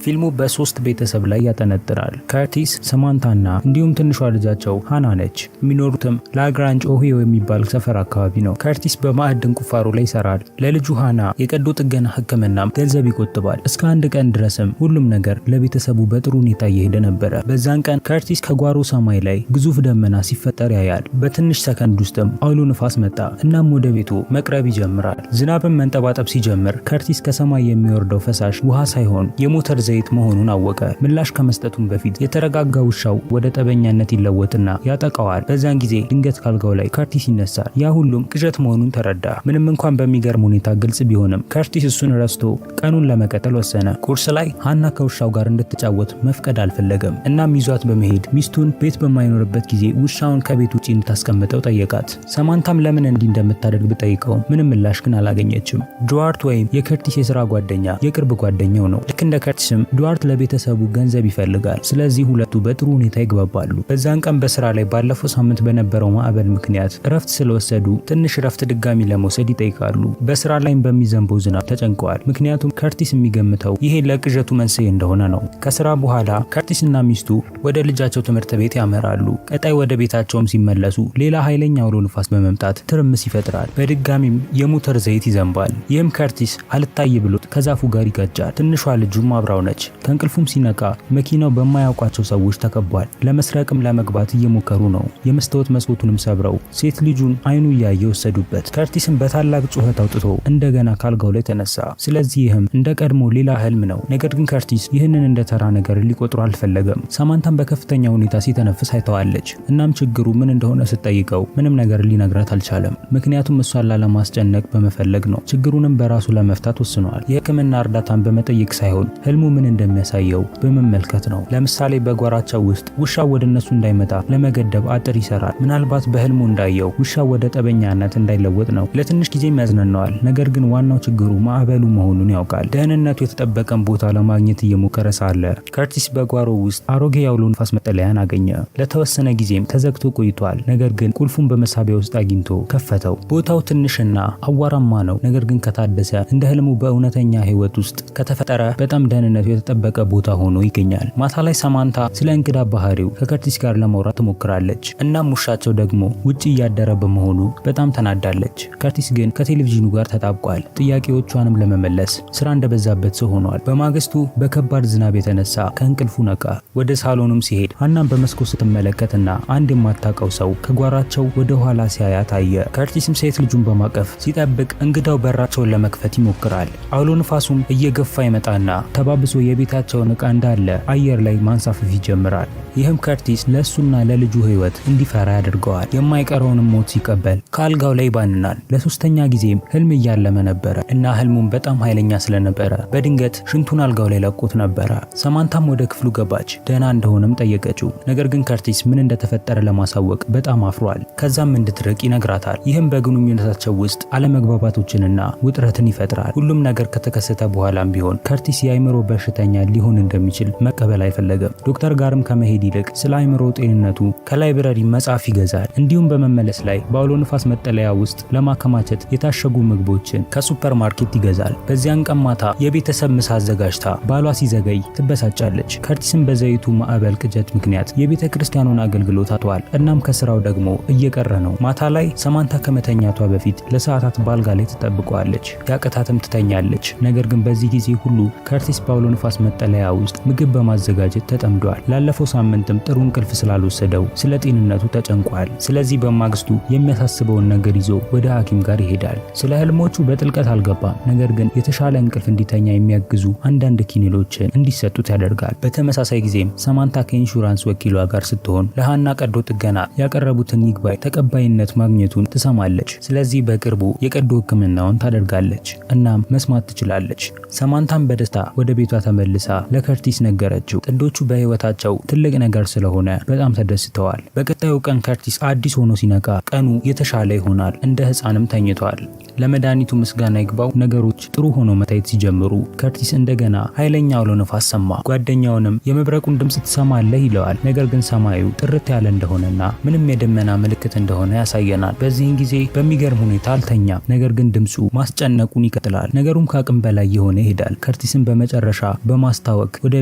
ፊልሙ በሶስት ቤተሰብ ላይ ያጠነጥናል። ከርቲስ፣ ሰማንታና እንዲሁም ትንሿ ልጃቸው ሃና ነች። የሚኖሩትም ላግራንጅ ኦሂዮ የሚባል ሰፈር አካባቢ ነው። ከርቲስ በማዕድን ቁፋሮ ላይ ይሰራል። ለልጁ ሃና የቀዶ ጥገና ሕክምናም ገንዘብ ይቆጥባል። እስከ አንድ ቀን ድረስም ሁሉም ነገር ለቤተሰቡ በጥሩ ሁኔታ እየሄደ ነበረ። በዛን ቀን ከርቲስ ከጓሮ ሰማይ ላይ ግዙፍ ደመና ሲፈጠር ያያል። በትንሽ ሰከንድ ውስጥም አውሎ ንፋስ መጣ። እናም ወደ ቤቱ መቅረብ ይጀምራል። ዝናብን መንጠባጠብ ሲጀምር ከርቲስ ከሰማይ የሚወርደው ፈሳሽ ውሃ ሳይሆን የሞተር ዘይት መሆኑን አወቀ። ምላሽ ከመስጠቱም በፊት የተረጋጋ ውሻው ወደ ጠበኛነት ይለወጥና ያጠቃዋል። በዛን ጊዜ ድንገት ካልጋው ላይ ከርቲስ ይነሳል። ያ ሁሉም ቅዠት መሆኑን ተረዳ። ምንም እንኳን በሚገርም ሁኔታ ግልጽ ቢሆንም ከርቲስ እሱን ረስቶ ቀኑን ለመቀጠል ወሰነ። ቁርስ ላይ ሃና ከውሻው ጋር እንድትጫወት መፍቀድ አልፈለገም። እናም ይዟት በመሄድ ሚስቱን ቤት በማይኖርበት ጊዜ ውሻውን ከቤት ውጪ እንድታስቀምጠው ጠየቃት። ሰማንታም ለምን እንዲህ እንደምታደርግ ብትጠይቀውም ምንም ምላሽ ግን አላገኘችም። ድዋርት ወይም የከርቲስ የስራ ጓደኛ የቅርብ ጓደኛው ነው። ልክ እንደ ከርቲስም ድዋርት ለቤተሰቡ ገንዘብ ይፈልጋል። ስለዚህ ሁለቱ በጥሩ ሁኔታ ይግባባሉ። በዛን ቀን በስራ ላይ ባለፈው ሳምንት በነበረው ማዕበል ምክንያት እረፍት ስለወሰዱ ትንሽ እረፍት ድጋሚ ለመውሰድ ይጠይቃሉ። በስራ ላይም በሚዘንበው ዝናብ ተጨንቀዋል። ምክንያቱም ከርቲስ የሚገምተው ይሄ ለቅዠቱ መንስኤ እንደሆነ ነው። ከስራ በኋላ ከርቲስ እና ሚስቱ ወደ ልጃቸው ትምህርት ቤት ያመራሉ። ቀጣይ ወደ ቤታቸውም ሲመለሱ ሌላ ኃይለኛ አውሎ ንፋስ በመምጣት ትርምስ ይፈጥራል። በድጋሚም የሞተር ዘይት ይዘንባል። ይህም ከርቲስ አልታይ ብሎት ከዛፉ ጋር ይጋጫል። ትንሿ ልጁም አብራው ነች። ከእንቅልፉም ሲነቃ መኪናው በማያውቋቸው ሰዎች ተከቧል። ለመስረቅም ለመግባት እየሞከሩ ነው። የመስታወት መስኮቱንም ሰብረው ሴት ልጁን አይኑ እያየ ወሰዱበት። ከርቲስም በታላቅ ጩኸት አውጥቶ እንደገና ካልጋው ላይ ተነሳ። ስለዚህ ይህም እንደ ቀድሞ ሌላ ህልም ነው። ነገር ግን ከርቲስ ይህንን እንደ ተራ ነገር ሊቆጥሩ አልፈለገም። ሳማንታም በከፍተኛ ሁኔታ ሲተነፍስ አይተዋለች። እናም ችግሩ ምን እንደሆነ ስትጠይቀው ምንም ነገር ሊነግራት አልቻለም። ምክንያቱም እሷን ላለማስጨነቅ በመፈለግ ነው። ችግሩንም በራሱ ለመፍታት ወስኗል። የሕክምና እርዳታን በመጠየቅ ሳይሆን ህልሙ ምን እንደሚያሳየው በመመልከት ነው። ለምሳሌ በጓራቸው ውስጥ ውሻው ወደ እነሱ እንዳይመጣ ለመገደብ አጥር ይሰራል። ምናልባት በህልሙ እንዳየው ውሻው ወደ ጠበኛነት እንዳይለወጥ ነው። ለትንሽ ጊዜም ያዝናናዋል። ነገር ግን ዋናው ችግሩ ማዕበሉ መሆኑን ያውቃል። ደህንነቱ የተጠበቀን ቦታ ለማግኘት እየሞከረ ሳለ ከርቲስ በጓሮ ውስጥ አሮጌ የአውሎ ንፋስ መጠለያን አገኘ። ለተወሰነ ጊዜም ተዘግቶ ቆይቷል። ነገር ግን ቁልፉን በመሳቢያ ውስጥ አግኝቶ ከፈተው። ቦታው ትንሽና አዋራማ ነው። ነገር ግን ከታደሰ እንደ ህልሙ በእውነተኛ ህይወት ውስጥ ከተፈጠረ በጣም ደህንነቱ የተጠበቀ ቦታ ሆኖ ይገኛል። ማታ ላይ ሳማንታ ስለ እንግዳ ባህሪው ከከርቲስ ጋር ለማውራት ትሞክራለች። እናም ውሻቸው ደግሞ ውጭ እያደረ በመሆኑ በጣም ተናዳለች። ከርቲስ ግን ከቴሌቪዥኑ ጋር ተጣብቋል። ጥያቄዎቿንም ለመመለስ ስራ እንደበዛበት ሰው ሆኗል። በማግስቱ በከባድ ዝናብ የተነሳ ከእንቅልፉ ነቃ። ወደ ሳሎኑም ሲሄድ ሀናን በመስኮት ስትመለከትና አንድ የማታውቀው ሰው ከጓራቸው ወደ ኋላ ሲያያት አየ። ከርቲስም ሴት ልጁን በማቀፍ ሲጠብቅ እንግዳው በራቸውን ለመክፈት ይሞክራል። አውሎ ንፋሱም እየገፋ ይመጣና ተባብሶ የቤታቸውን ዕቃ እንዳለ አየር ላይ ማንሳፈፍ ይጀምራል። ይህም ከርቲስ ለእሱና ለልጁ ህይወት እንዲፈራ ያደርገዋል። የማይቀረውንም ሞት ሲቀበል ከአልጋው ላይ ይባንናል። ለሶስተኛ ጊዜም ህልም እያለመ ነበረ እና ህልሙም በጣም ኃይለኛ ስለነበረ በድንገት ሽንቱን አልጋው ላይ ለቆት ነበረ። ሰማንታም ወደ ክፍሉ ገባች። ደህና እንደሆነም ጠየቀችው። ነገር ግን ከርቲስ ምን እንደተፈጠረ ለማሳወቅ በጣም አፍሯል። ከዛም እንድትርቅ ይነግራታል። ይህም በግንኙነታቸው ውስጥ አለመግባባቶችንና ውጥረትን ይፈጥራል። ሁሉም ነገር ከተከሰተ በኋላም ቢሆን ከርቲስ የአይምሮ በሽተኛ ሊሆን እንደሚችል መቀበል አይፈለገም። ዶክተር ጋርም ከመሄድ ይልቅ ስለ አይምሮ ጤንነቱ ከ library መጽሐፍ ይገዛል። እንዲሁም በመመለስ ላይ በአውሎ ንፋስ መጠለያ ውስጥ ለማከማቸት የታሸጉ ምግቦችን ከሱፐር ማርኬት ይገዛል። በዚያን ቀን ማታ የቤተሰብ ምሳ አዘጋጅታ ባሏ ሲዘገይ ትበሳጫለች። ከርቲስም በዘይቱ ማዕበል ቅዠት ምክንያት የቤተ ክርስቲያኑን አገልግሎት አጥቷል። እናም ከስራው ደግሞ እየቀረ ነው። ማታ ላይ ሰማንታ ከመተኛቷ በፊት ለሰዓታት ባልጋ ላይ ትጠብቀዋለች። ያቅታትም ትተኛለች። ነገር ግን በዚህ ጊዜ ሁሉ ከርቲስ በአውሎ ንፋስ መጠለያ ውስጥ ምግብ በማዘጋጀት ተጠምዷል። ላለፈው ሳምንትም ጥሩ እንቅልፍ ስላልወሰደው ስለ ጤንነቱ ተጨንቋል። ስለዚህ በማግስቱ የሚያሳስበውን ነገር ይዞ ወደ ሐኪም ጋር ይሄዳል። ስለ ህልሞቹ በጥልቀት አልገባም። ነገር ግን የተሻለ እንቅልፍ እንዲተኛ የሚያግዙ አንዳንድ ኪኒሎችን እንዲሰጡት ያደርጋል። በተመሳሳይ ጊዜም ሰማንታ ከኢንሹራንስ ወኪሏ ጋር ስትሆን ለሃና ቀዶ ጥገና ያቀረቡትን ይግባኝ ተቀባይነት ማግኘቱን ትሰማለች። ስለዚህ በቅርቡ የቀዶ ሕክምናውን ታደርጋለች። እናም መስማት ትችላለች። ሰማንታም በደስታ ወደ ቤቷ ተመልሳ ለከርቲስ ነገረችው። ጥንዶቹ በህይወታቸው ትልቅ ነገር ስለሆነ በጣም ተደስተዋል። በቀጣዩ ቀን ከርቲስ አዲስ ሆኖ ሲነቃ ቀኑ የተሻለ ይሆናል። እንደ ህፃንም ተኝቷል። ለመድኃኒቱ ምስጋና ይግባው ነገሮች ጥሩ ሆኖ መታየት ሲጀምሩ ከርቲስ እንደገና ኃይለኛ አውሎ ነፋስ ሰማ። ጓደኛውንም የመብረቁን ድምፅ ትሰማለህ ይለዋል። ነገር ግን ሰማዩ ጥርት ያለ እንደሆነና ምንም የደመና ምልክት እንደሆነ ያሳየናል። በዚህን ጊዜ በሚገርም ሁኔታ አልተኛም። ነገር ግን ድምፁ ማስጨነቁን ይቀጥላል። ነገሩም ከአቅም በላይ የሆነ ይሄዳል። ከርቲስን በመጨረሻ በማስታወክ ወደ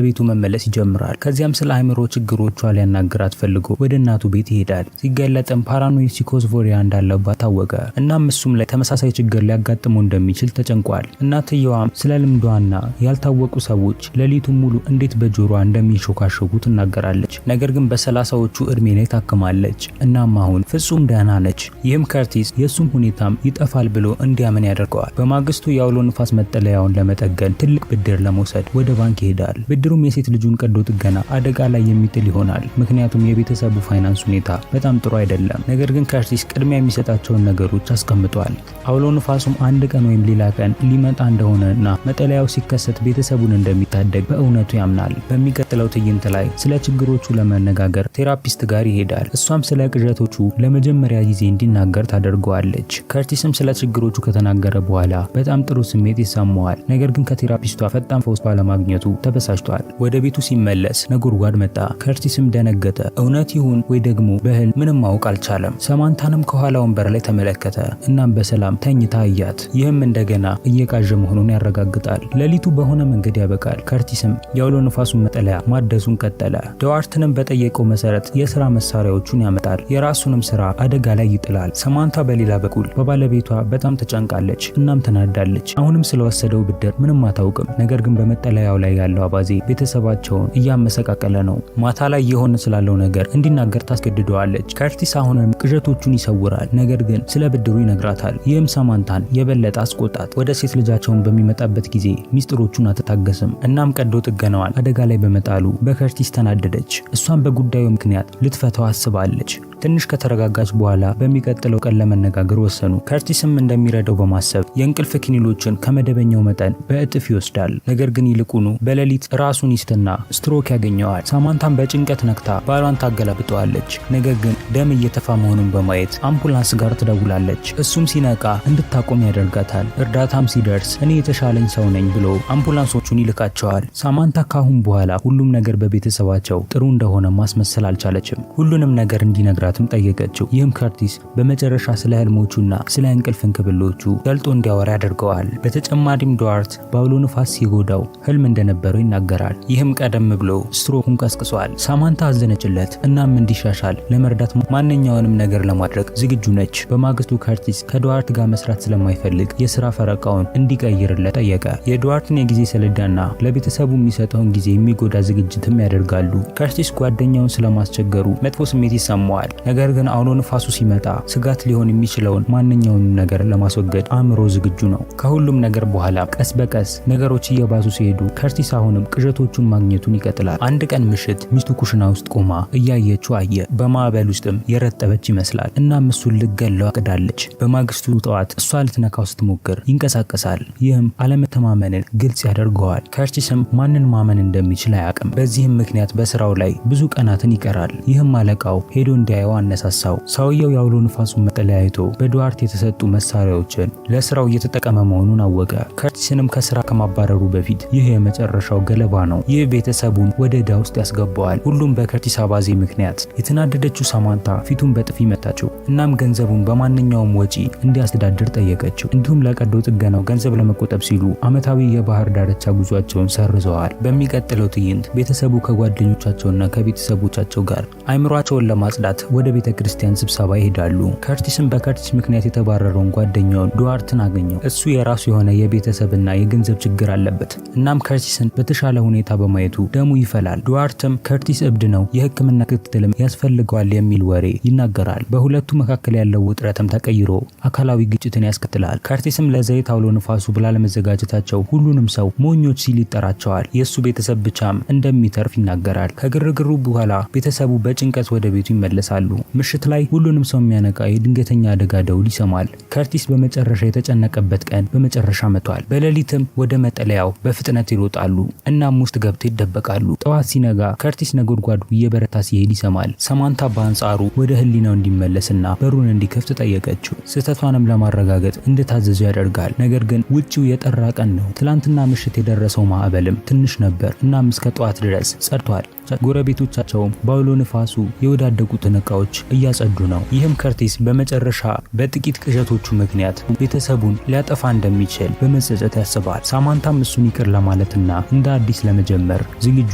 ቤቱ መመለስ ይጀምራል። ከዚያም ስለ አእምሮ ችግሮቿ ሊያናግራት ፈልጎ ወደ እናቱ ቤት ይሄዳል። ሲገለጥም paranoid schizophrenia እንዳለባት ታወቀ። እናም እሱም ላይ ተመሳሳይ ችግር ሊያጋጥመው እንደሚችል ተጨንቋል። እናትየዋም ስለ ልምዷና ያልታወቁ ሰዎች ሌሊቱን ሙሉ እንዴት በጆሮዋ እንደሚንሾካሾኩ ትናገራለች። ነገር ግን በ30ዎቹ እድሜ ላይ ታክማለች። እናም አሁን ፍጹም ደህና ነች። ይህም ከርቲስ የእሱም ሁኔታም ይጠፋል ብሎ እንዲያምን ያደርገዋል። በማግስቱ የአውሎ ንፋስ መጠለያውን ለመጠገን ትልቅ ብድር ለመውሰድ ወደ ባንክ ይሄዳል። ብድሩም የሴት ልጁን ቀዶ ጥገና አደጋ ላይ የሚጥል ይሆናል። ምክንያቱም የቤተሰቡ ፋይናንስ ሁኔታ በጣም ጥሩ አይደለም። ነገር ግን ከርቲስ ቅድሚያ የሚሰጣቸውን ነገሮች አስቀምጧል። አውሎ ንፋሱም አንድ ቀን ወይም ሌላ ቀን ሊመጣ እንደሆነና መጠለያው ሲከሰት ቤተሰቡን እንደሚታደግ በእውነቱ ያምናል። በሚቀጥለው ትዕይንት ላይ ስለ ችግሮቹ ለመነጋገር therapist ጋር ይሄዳል። እሷም ስለ ቅዠቶቹ ለመጀመሪያ ጊዜ እንዲናገር ታደርገዋለች። ከርቲስም ስለ ችግሮቹ ከተናገረ በኋላ በጣም ጥሩ ስሜት ይሰማዋል። ነገር ግን ከ therapist ቷ ፈጣን ፈውስ ባለማግኘቱ ተበሳጭቷል። ወደ ቤቱ ሲመለስ ነጎድጓድ መጣ። ከርቲስም ደነገጠ። እውነት ይሁን ወይ ደግሞ በህልም ምንም ማወቅ አልቻለም። ሰማንታንም ከኋላ ወንበር ላይ ተመለከተ። እናም በሰላም ተኝታ አያት። ይህም እንደገና እየቃዠ መሆኑን ያረጋግጣል። ሌሊቱ በሆነ መንገድ ያበቃል። ከርቲስም የአውሎ ንፋሱን መጠለያ ማደሱን ቀጠለ። ድዋርትንም በጠየቀው መሰረት የስራ መሳሪያዎቹን ያመጣል። የራሱንም ስራ አደጋ ላይ ይጥላል። ሰማንታ በሌላ በኩል በባለቤቷ በጣም ተጨንቃለች። እናም ተናዳለች። አሁንም ስለወሰደው ብድር ምንም አታውቅም። ነገር ግን በመጠለያው ላይ ያለው አባዜ ቤተሰባቸውን እያመሰቃቀለ ነው። ማታ ላይ የሆነ ስላለው ነገር እንዲናገር ታስገድደዋለች። ከርቲስ አሁንም ቅዠቶቹን ይሰውራል። ነገር ግን ስለ ብድሩ ይነግራታል። ይህም ሰማንታን የበለጠ አስቆጣት። ወደ ሴት ልጃቸውን በሚመጣበት ጊዜ ሚስጥሮቹን አትታገስም። እናም ቀዶ ጥገናዋን አደጋ ላይ በመጣሉ በከርቲስ ተናደደች። እሷም በጉዳዩ ምክንያት ልትፈታው አስባለች። ትንሽ ከተረጋጋች በኋላ በሚቀጥለው ቀን ለመነጋገር ወሰኑ። ከርቲስም እንደሚረዳው በማሰብ የእንቅልፍ ኪኒሎችን ከመደበኛው መጠን በእጥፍ ይወስዳል። ነገር ግን ይልቁኑ በሌሊት ራሱን ይስትና ስትሮክ ያገኘዋል። ሳማንታን በጭንቀት ነክታ ባሏን ታገላብጠዋለች። ነገር ግን ደም እየተፋ መሆኑን በማየት አምቡላንስ ጋር ትደውላለች። እሱም ሲነቃ እንድታቆም ያደርጋታል። እርዳታም ሲደርስ እኔ የተሻለኝ ሰው ነኝ ብሎ አምቡላንሶቹን ይልካቸዋል። ሳማንታ ካሁን በኋላ ሁሉም ነገር በቤተሰባቸው ጥሩ እንደሆነ ማስመሰል አልቻለችም። ሁሉንም ነገር እንዲነግራትም ጠየቀችው። ይህም ከርቲስ በመጨረሻ ስለ ህልሞቹና ስለ እንቅልፍ እንክብሎቹ ገልጦ እንዲያወራ ያደርገዋል። በተጨማሪም ድዋርት በአውሎ ንፋስ ሲጎዳው ህልም እንደነበረው ይናገራል። ይህም ቀደም ብሎ ስትሮኩን ቀስቅሷል። ሳማንታ አዘነችለት። እናም እንዲሻሻል ለመርዳት ማንኛውንም ነገር ለማድረግ ዝግጁ ነች። በማግስቱ ከርቲስ ከድዋርት ጋር መስራት ስለማይፈልግ የስራ ፈረቃውን እንዲቀይርለት ጠየቀ። የድዋርትን የጊዜ ሰሌዳና ለቤተሰቡ የሚሰጠውን ጊዜ የሚጎዳ ዝግጅትም ያደርጋሉ። ከርቲስ ጓደኛውን ስለማስቸገሩ መጥፎ ስሜት ይሰማዋል። ነገር ግን አውሎ ንፋሱ ሲመጣ ስጋት ሊሆን የሚችለውን ማንኛውንም ነገር ለማስወገድ አእምሮ ዝግጁ ነው። ከሁሉም ነገር በኋላ ቀስ በቀስ ነገሮች እየባሱ ሲሄዱ ከርቲስ አሁንም ቅዠቶቹን ማግኘቱን ይቀጥላል። አንድ ቀን ምሽት ሚስቱ ኩሽና ውስጥ ቆማ እያየችው አየ። በማዕበል ውስጥም የረጠበች ይመስላል። እናም እሱን ልትገለው አቅዳለች። በማግስቱ ጠዋት እሷ ልትነካው ስትሞክር ይንቀሳቀሳል። ይህም አለመተማመንን ግልጽ ያደርገዋል። ከርቲስም ማንን ማመን እንደሚችል አያውቅም። በዚህም ምክንያት በስራው ላይ ብዙ ቀናትን ይቀራል። ይህም አለቃው ሄዶ እንዲያየው አነሳሳው። ሰውየው የአውሎ ንፋሱን መጠለያ አይቶ በድዋርት የተሰጡ መሳሪያዎችን ለስራው እየተጠቀመ መሆኑን አወቀ። ከርቲስንም ከስራ ከማባረሩ በፊት ይህ የመጨረሻው ገለባ ነው። ይህ ቤተሰቡን ወደ ዕዳ ውስጥ ያስገባዋል። ሁሉም በከርቲስ አባዜ ምክንያት። የተናደደችው ሳማንታ ፊቱን በጥፊ መታችው። እናም ገንዘቡን በማንኛውም ወጪ እንዲያስተዳድር ጠየቀችው። እንዲሁም ለቀዶ ጥገናው ገንዘብ ለመቆጠብ ሲሉ ዓመታዊ የባህር ዳርቻ ጉዟቸውን ሰርዘዋል። በሚቀጥለው ትዕይንት ቤተሰቡ ከጓደኞቻቸውና ከቤተሰቦቻቸው ጋር አይምሯቸውን ለማጽዳት ወደ ቤተ ክርስቲያን ስብሰባ ይሄዳሉ። ከርቲስም በከርቲስ ምክንያት የተባረረውን ጓደኛውን ድዋርትን አገኘው። እሱ የራሱ የሆነ የቤተሰብና የገንዘብ ችግር አለበት። እናም ከርቲስን በተሻለ ሁኔታ በማየቱ ደሙ ይፈላል። ድዋርትም ከርቲስ እብድ ነው፣ የሕክምና ክትትልም ያስፈልገዋል የሚል ወሬ ይናገራል። በሁለቱ መካከል ያለው ውጥረትም ተቀይሮ አካላዊ ግጭትን ያስከትላል። ከርቲስም ለዘይት አውሎ ንፋሱ ባለመዘጋጀታቸው ሁሉንም ሰው ሞኞች ሲል ይጠራቸዋል። የእሱ ቤተሰብ ብቻም እንደሚተርፍ ይናገራል። ከግርግሩ በኋላ ቤተሰቡ በጭንቀት ወደ ቤቱ ይመለሳሉ። ምሽት ላይ ሁሉንም ሰው የሚያነቃ የድንገተኛ አደጋ ደውል ይሰማል። ከርቲስ በመጨረሻ የተጨነቀበት ቀን በመጨረሻ መጥቷል። በሌሊትም ወደ መጠለያው በፍጥነት ይሮጣሉ። እናም ውስጥ ገብተው ይደበቃሉ። ጠዋት ሲነጋ ከርቲስ ነጎድጓዱ እየበረታ ሲሄድ ይሰማል። ሰማንታ በአንጻሩ ወደ ህሊናው እንዲመለስና በሩን እንዲከፍት ጠየቀችው። ስህተቷንም ለማረጋገጥ እንደታዘዘው ያደርጋል። ነገር ግን ውጪው የጠራ ቀን ነው። ትላንትና ምሽት የደረሰው ማዕበልም ትንሽ ነበር። እናም እስከ ጠዋት ድረስ ጸድቷል። ጎረቤቶቻቸውም በአውሎ ንፋሱ የወዳደቁትን እቃዎች እያጸዱ ነው። ይህም ከርቲስ በመጨረሻ በጥቂት ቅዠቶቹ ምክንያት ቤተሰቡን ሊያጠፋ እንደሚችል በመጸጸት ያስባል። ሳማንታም እሱን ይቅር ለማለትና እንደ አዲስ ለመጀመር ዝግጁ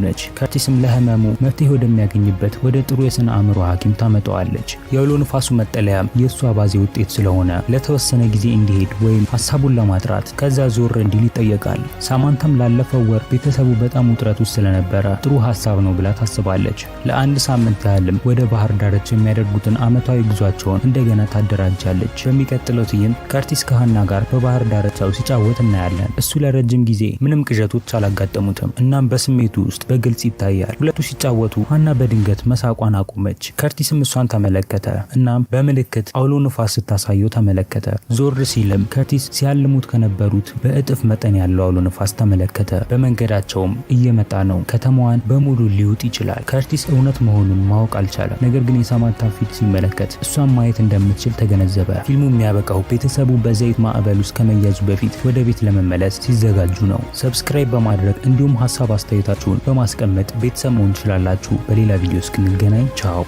ነች። ከርቲስም ለህመሙ መፍትሄ ወደሚያገኝበት ወደ ጥሩ የስነ አእምሮ ሐኪም ታመጣዋለች። የአውሎ ንፋሱ መጠለያም የእሱ አባዜ ውጤት ስለሆነ ለተወሰነ ጊዜ እንዲሄድ ወይም ሀሳቡን ለማጥራት ከዛ ዞር እንዲል ይጠየቃል። ሳማንታም ላለፈው ወር ቤተሰቡ በጣም ውጥረት ውስጥ ስለነበረ ጥሩ ሀሳብ ነው ብላ ታስባለች። ለአንድ ሳምንት ያህልም ወደ ባህር ዳርቻ የሚያደርጉትን ዓመታዊ ጉዟቸውን እንደገና ታደራጃለች። በሚቀጥለው ትዕይንት ከርቲስ ከሃና ጋር በባህር ዳርቻው ሲጫወት እናያለን። እሱ ለረጅም ጊዜ ምንም ቅዠቶች አላጋጠሙትም፣ እናም በስሜቱ ውስጥ በግልጽ ይታያል። ሁለቱ ሲጫወቱ ሃና በድንገት መሳቋን አቆመች። ከርቲስም እሷን ተመለከተ፣ እናም በምልክት አውሎ ንፋስ ስታሳየው ተመለከተ። ዞር ሲልም ከርቲስ ሲያልሙት ከነበሩት በእጥፍ መጠን ያለው አውሎ ንፋስ ተመለከተ። በመንገዳቸውም እየመጣ ነው። ከተማዋን በሙሉ ሊውጥ ይችላል። ከርቲስ እውነት መሆኑን ማወቅ አልቻለም። ነገር ግን የሳማንታን ፊት ሲመለከት እሷን ማየት እንደምትችል ተገነዘበ። ፊልሙ የሚያበቃው ቤተሰቡ በዘይት ማዕበል ውስጥ ከመያዙ በፊት ወደ ቤት ለመመለስ ሲዘጋጁ ነው። Subscribe በማድረግ እንዲሁም ሀሳብ አስተያየታችሁን በማስቀመጥ ቤተሰብ መሆን ትችላላችሁ። በሌላ ቪዲዮ እስክንገናኝ ቻው።